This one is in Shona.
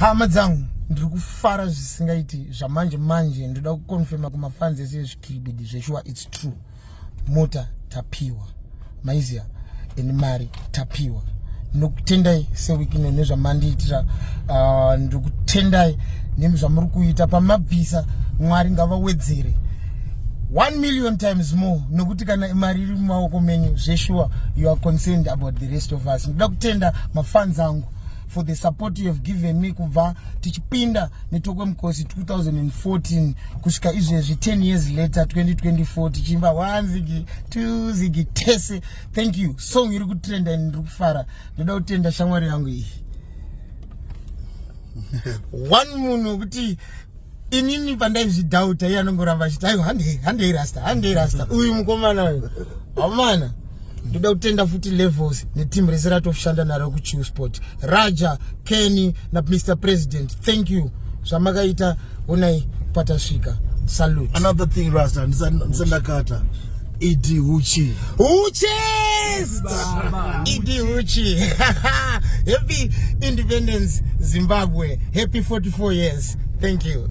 Hama dzangu, ndiri kufara zvisingaiti zvamanje manje. Ndoda kuconfirma kumafans ese ezvikiribidi, zveshuwa, it's true, mota tapiwa, maiziya, and mari tapiwa. Ndinokutendai sewikino nezvamandiitira. Ndikutendai nezvamuri kuita pamabvisa. Mwari ngavawedzere 1 million times more, nokuti kana mari iri mumaoko menyu, zveshuwa, you are concerned about the rest of us. Ndoda kutenda mafans angu for the support you have given me kubva tichipinda neTokwe Mukosi 2014 kusvika izvezvi, 10 years later, 2024, tichiimba 1 zigi, 2 zigi tese. Thank you. Song iri kutrenda and ndiri kufara. Ndoda kutenda shamwari yangu iyi, one munhu wekuti inini pandaizvidhauta, iye anongoramba achiti, "Aiwa, handei, handei rasta, handei rasta." Uyu mukomana uyu, amana. Ndoda kutenda futi Levels neteam rese ratoshanda naro kuChillspot, Raja, Kenny naMr President. Thank you zvamakaita. Onai patasvika. Salute. Another thing, Rasta, ndisandakata, ED Huchi. Huchest ED Huchi. Happy independence, Zimbabwe. Happy 44 years. Thank you.